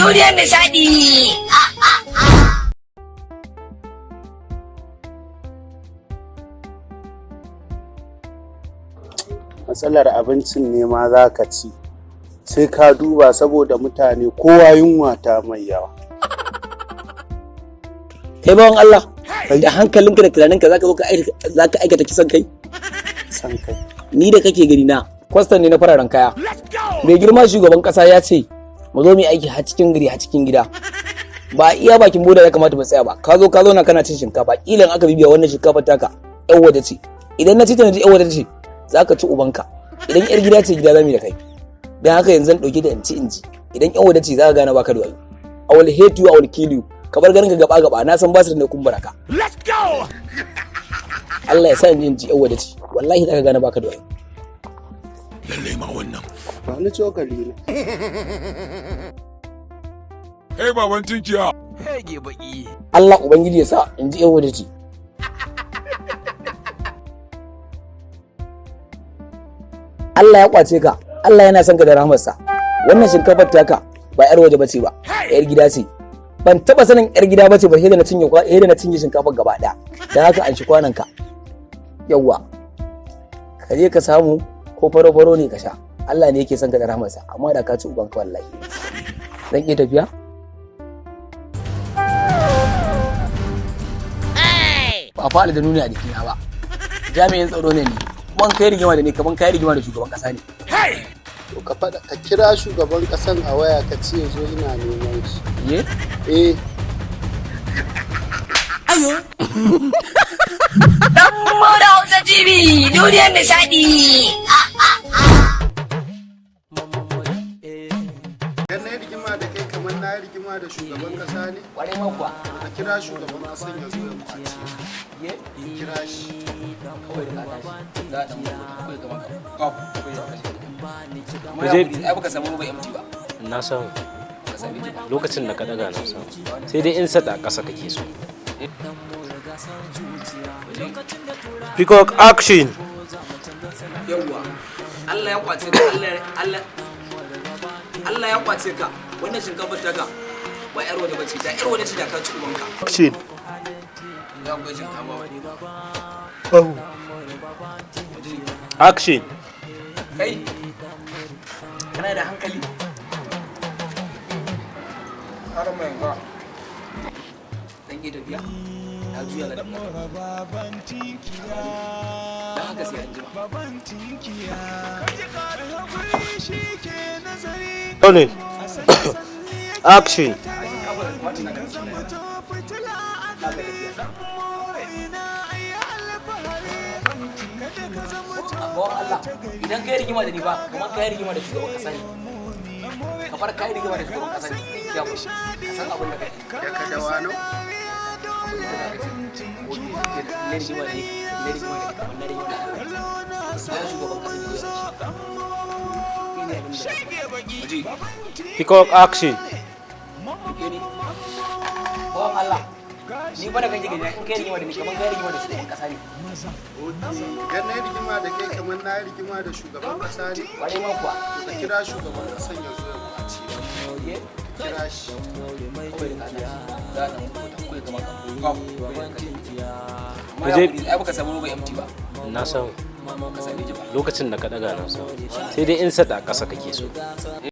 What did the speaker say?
Duniyar nishadi. Matsalar abincin ne ma za ka ci sai ka duba, saboda mutane kowa yunwa ta mai yawa. Kai bawan Allah, da hankalinka da tunaninka zaka zo zaka aikata kisan kai? San kai. Ni da kake gani na kwastan ne na fararen kaya. Mai girma shugaban kasa ya ce mu zo mu yi aiki har cikin gari, har cikin gida, ba iya bakin boda ya kamata mu tsaya ba. Ka zo ka zauna kana cin shinkafa, kila in aka bibiya wannan shinkafa taka yan waje ce. Idan na ci ta, na ji yan waje ce, zaka ci ubanka. Idan yar gida ce, gida zamu yi da kai. Dan haka yanzu zan dauke da in ci, in ji idan yan waje ce, zaka gane baka da wayo. I will hate you, I will kill you. Ka bar ganin ka gaba gaba, na san basu da kumbura ka. Let's go. Allah ya sa in ji, in ji yan waje ce, wallahi zaka gane baka da wayo. Lallai ma wannan. Ba ni cokali na. Hey, baban tinkiya. Allah Ubangiji ya sa in ji yan waje ce. Allah ya kwace ka, Allah yana son ka da rahamarsa. Wannan shinkafar taka ba yar waje bace ba, yar gida ce. Ban taba sanin yar gida bace ba sai da na cinye sai da na cinye shinkafar gaba daya. Dan haka an shi kwanan ka. Yawwa. Ka je ka samu ko faro faro ne ka sha. Allah ne yake son ka da rahamarsa, amma da ka ci ubanka wallahi. Zan iya tafiya? Ba fa aljanu ne a jikina ba, jami'in tsaro ne ni. Kuma in kai rigima da ni kaman kai rigima da shugaban kasa ne. To ka faɗa, ka kira shugaban ƙasan a waya, ka ce ya zo, ina neman shi. Ye? Eh. Dan Mura Hausa TV, duniyar nishadi. Idan na yi rigima da kai kamar na yi rigima da shugaban ƙasa ne. Kwarai ma kuwa. Ka kira shugaban ƙasan ya zo ya kwace ka. Ye? Kira shi. Kawai da ka tashi za a dan mutu kawai gaban ka kaf kawai da kashi. Mu je. Ai baka samu roba empty ba? Na samu. Baka same ta ba? Lokacin da ka daga na samu. Sai dai in sata a ƙasa kake so. Peacock, action. Yawwa, Allah ya kwace ka, Allah Allah ya kwace ka. Wannan shinkafar taka ba yar waje bace, da yar waje ce da ka ci ubanka. Action. Ya akwai shinkafa wani. Action. Kai, kana da hankali? Har mai ga dan iya tafiya na juya na tafiya, dan haka sai an jima. Rolling. Action. A shinkafar da na kan na ga tafiya. Bawan Allah, idan kai rigima da ni ba kamar kai rigima da shugaban kasa ne, kamar kai rigima da shugaban kasa ne. Ya ku ka san abin da kai. Da ka dawano. Ne rigima da ni, ne rigima da kamar na rigima da ya shugaban kasa ne, ya ne abin da ji. Peacock, action. Rike ni. Bawan Allah, ni ba da kake gani, in kai rigima da ni kamar kai rigima da shugaban kasa ne. Idan na yi rigima da kai kamar na yi rigima da shugaban ƙasa ne. Kwarai ma kuwa. To ka kira shugaban ƙasan ya zo ya kwace ka. Ye? Kira shi. Kawai da ka tashi za a dan mutu kawai gaban ka kaf kawai da kashi. Mu je. Ai baka samu roba empty ba? Na samu. Baka same ta ba? Lokacin da ka daga na samu. Sai dai in sata a ƙasa kake so.